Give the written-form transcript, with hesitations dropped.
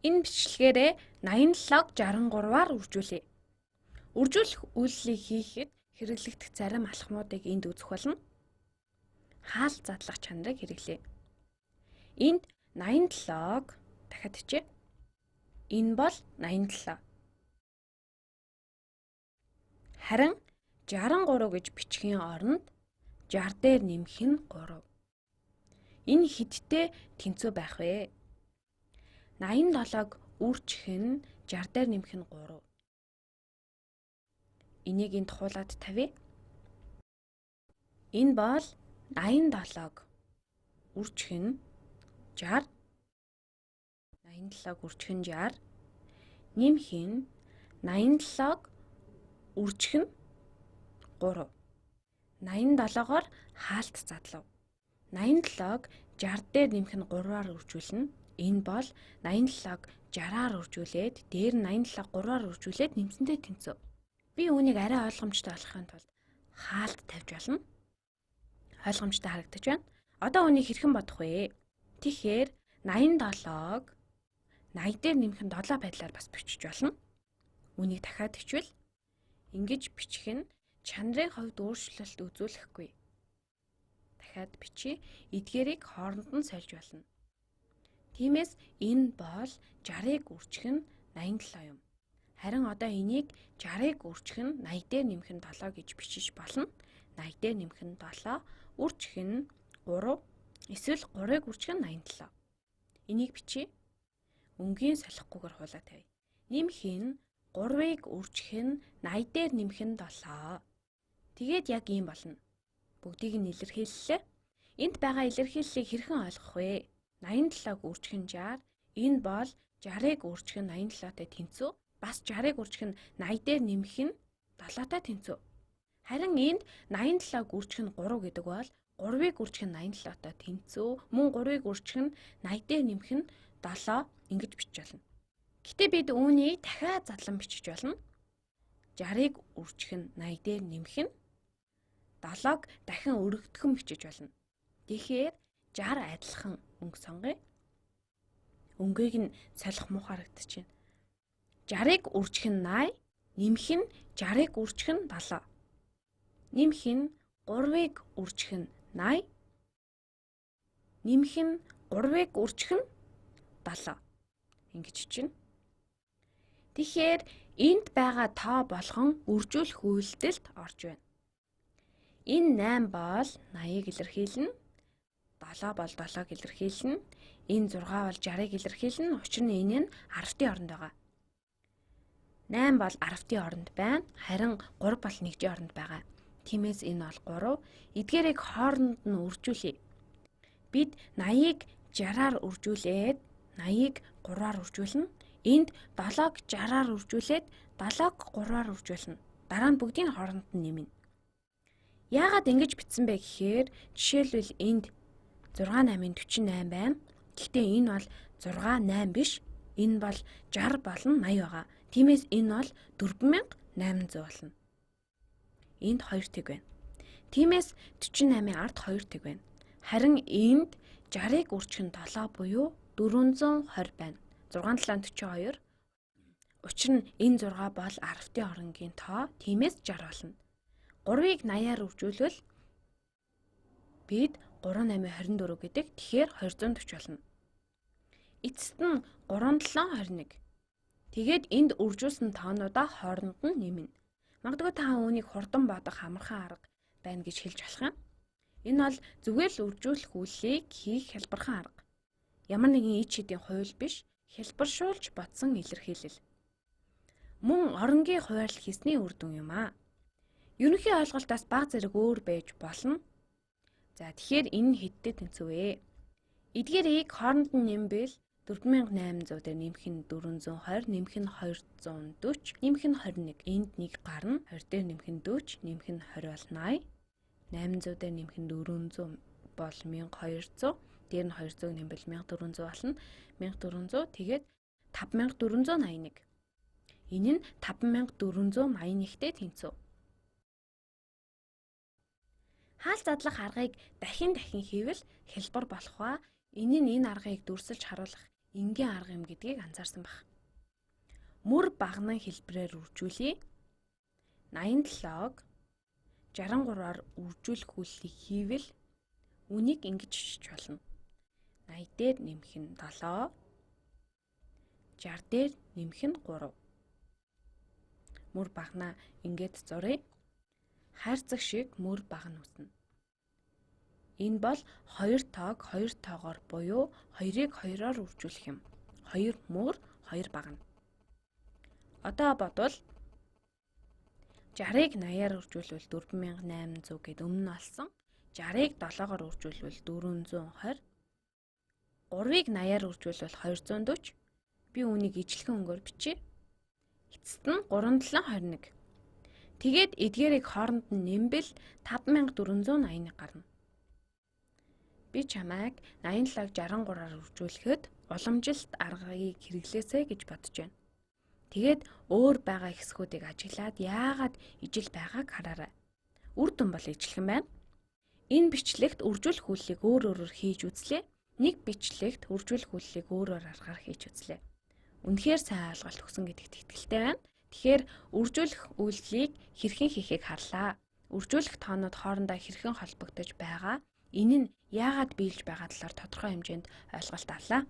Энэ бичлэгээрээ 87-г 63-аар үржүүлье. Үржүүлэх үйлдэлийг хийхэд хэрэглэгдэх зарим алхмуудыг энд үзэх болно. Хаалт задлах чанарыг хэрэглэе. Энд 87-г дахиад бичье. Энэ бол 87. Харин 63 гэж бичгийн оронд 60 дээр нэмэх нь 3. Энэ хэдтэй тэнцүү байх вэ? 87-г үржих нь 60 дээр нэмэх нь 3. Энийг энд хуулаад тавья. Энэ бол 87-г үржих нь 60. 87-г үржих нь 60. Нэмэх нь 87-г үржих нь 3. 87-оор хаалт задлав. 87-г 60 дээр нэмэх нь 3-аар үржүүлнэ. Энэ бол 87-г 60-аар үржүүлээд дээр нь 87-г 3-аар үржүүлээд нэмсэнтэй тэнцв. Би үүнийг арай ойлгомжтой болохын тулд хаалт тавьж болно. Ойлгомжтой харагдаж байна. Одоо үүнийг хэрхэн бодох вэ? Тэгэхээр 87-г 80 дээр нэмэх нь 7 байдлаар бас бичиж болно. Үүнийг дахиад бичвэл ингэж бичих нь чанарын хувьд өөрчлөлт үзүүлэхгүй. Дахиад бичье. Эдгээрийг хооронд нь сольж болно. Тиймээс энэ бол 60-ыг үржих нь 87 юм. Харин одоо энийг 60-ыг үржих нь 80 дээр нэмэх нь 7 гэж бичиж болно. 80 дээр нэмэх нь 7, үржих нь 3, эсвэл 3-ыг үржих нь 87. Энийг бичье. Өнгийн солихгүйгээр хуулаа тавья. Нэмэх нь 3-ыг үржих нь 80 дээр нэмэх нь 7. Тэгээд яг ийм болно. Бүгдийг нь илэрхийллээ. Энд байгаа илэрхийллийг хэрхэн ойлгох вэ? 87-г үржих нь 60. Энэ бол 60-ыг үржих нь 87-тай тэнцүү. Бас 60-ыг үржих нь 80 дээр нэмэх нь 7-тай тэнцүү. Харин энд 87-г үржих нь 3 гэдэг бол 3-ыг үржих нь 87-тай тэнцүү. Мөн 3-ыг үржих нь 80 дээр нэмэх нь 7 ингэж бичиж болно. Гэтэ бид үүнийг дахиад задлан бичиж болно. 60-ыг үржих нь 80 дээр нэмэх нь 7-г дахин өргөдгөн бичиж болно. Тэгэхээр 60 адилхан өнгө сонгоё. Өнгийг нь солих муу харагдаж байна. 60-ыг үржих нь 80, нэмэх нь 60-ыг үржих нь 7. Нэмэх нь 3-ыг үржих нь 80, нэмэх нь 3-ыг үржих нь 7. Ингэж чинь. Тэгэхээр энд байгаа тоо болгон үржүүлэх үйлдэлд орж байна. Энэ 8 бол 80-ыг илэрхийлнэ. 7 бол 7-г илэрхийлнэ. Энэ 6 бол 60-ыг илэрхийлнэ. Учир нь энэ нь 10-ын оронд байгаа. 8 бол 10-ын оронд байна. Харин 3 бол 1-ийн оронд байгаа. Тиймээс энэ бол 3. Эдгээрийг хооронд нь үржүүлье. Бид 80-ыг 60-аар үржүүлээд 80-ыг 3-аар үржүүлнэ. Энд 7-г 60-аар үржүүлээд 7-г 3-аар үржүүлнэ. Дараа нь бүгдийг хооронд нь нэмнэ. Яагаад ингэж бичсэн бэ гэхээр жишээлбэл энд 6 8-ын 48 байна. Гэхдээ энэ бол 6 8 биш. Энэ бол 60 болон 80 байгаа. Тиймээс энэ бол 4800 болно. Энд 2 тэг байна. Тиймээс 48-ын ард 2 тэг байна. Харин энд 60-ыг үржих нь 7 буюу 420 байна. 6 7 42. Учир нь энэ 6 бол 10-ын оронгийн тоо. Тиймээс 60 болно. 3-ыг 80-аар үржүүлвэл бид 3 8 24 гэдэг. Тэгэхээр 240 болно. Эцэст нь 3 7 21. Тэгээд энд үржүүлсэн тоонуудаа хооронд нь нэмнэ. Магадгүй та үүнийг хурдан бодох амархан арга байна гэж хэлж болох юм. Энэ бол зүгээр л үржүүлэх үйлийг хийх хялбархан арга. Ямар нэгэн ич хэдийн хууль биш, хялбаршуулж бодсон илэрхийлэл. Мөн оронгийн хуваарлал хийсний үр дүн юм аа. Ерөнхий ойлголтоос бага зэрэг өөр байж болно. За тэгэхээр энэ нь хэдтэй тэнцүү вэ? Эдгээрийг хооронд нь нэмбэл 4800 дээр нэмэх нь 420, нэмэх нь 240, нэмэх нь 21. Энд нэг гарна. 20 дээр нэмэх нь 40, нэмэх нь 20 бол 80. 800 дээр нэмэх нь 400 бол 1200. Дээр нь 200 нэмбэл 1400 болно. 1400 тэгээд 5481. Энэ нь 5481-тэй тэнцүү. Хаалт задлах аргыг дахин дахин хийвэл хялбар болох ба энэ нь энэ аргыг дүрсэлж харуулах энгийн арга юм гэдгийг анзаарсан байх. Мөр баганан хэлбэрээр үржүүлье. 87-г 63-аар үржүүлэх үйлдэлийг хийвэл үнийг ингэж бичиж болно. 80 дээр нэмэх нь 7, 60 дээр нэмэх нь 3. Мөр баганаа ингээд зуръя. Хайрцаг шиг мөр багана үүснэ. Энэ бол 2 тоог 2 тоогоор буюу 2-ыг 2-оор үржүүлэх юм. 2 мөр, 2 багана. Одоо бодвол 60-ыг 80-аар үржүүлвэл 4800 гээд өмнө нь олсон. 60-ыг 7-оор үржүүлвэл 420. 3-ыг 80-аар үржүүлвэл 240. Би үүнийг ижилхэн өнгөөр бичье. Эцэст нь 3721. Тэгээд эдгээрийг хооронд нь нэмбэл 5481 гарна. Би чамайг 87-г 63-аар үржүүлэхэд уламжилт аргыг хэрэглээсэй гэж бодож байна. Тэгээд өөр байгаа хэсгүүдийг ажиглаад яагаад ижил байгааг хараарай. Үр дүн бол ижилхэн байна. Энэ бичлэгт үржүүлэх үйлдэлийг өөр өөрөөр хийж үзлээ. Нэг бичлэгт үржүүлэх үйлдэлийг өөр өөр аргаар хийж үзлээ. Үнэхээр сайн ойлголт өгсөн гэдэгт итгэлтэй байна. Тэгэхээр үржүүлэх үйлдэлийг хэрхэн хийхийг харлаа. Үржүүлэх тоонууд хоорондоо хэрхэн холбогдож байгаа. Энэ нь яагаад биелж байгаа талаар тодорхой хэмжээнд ойлголт авлаа.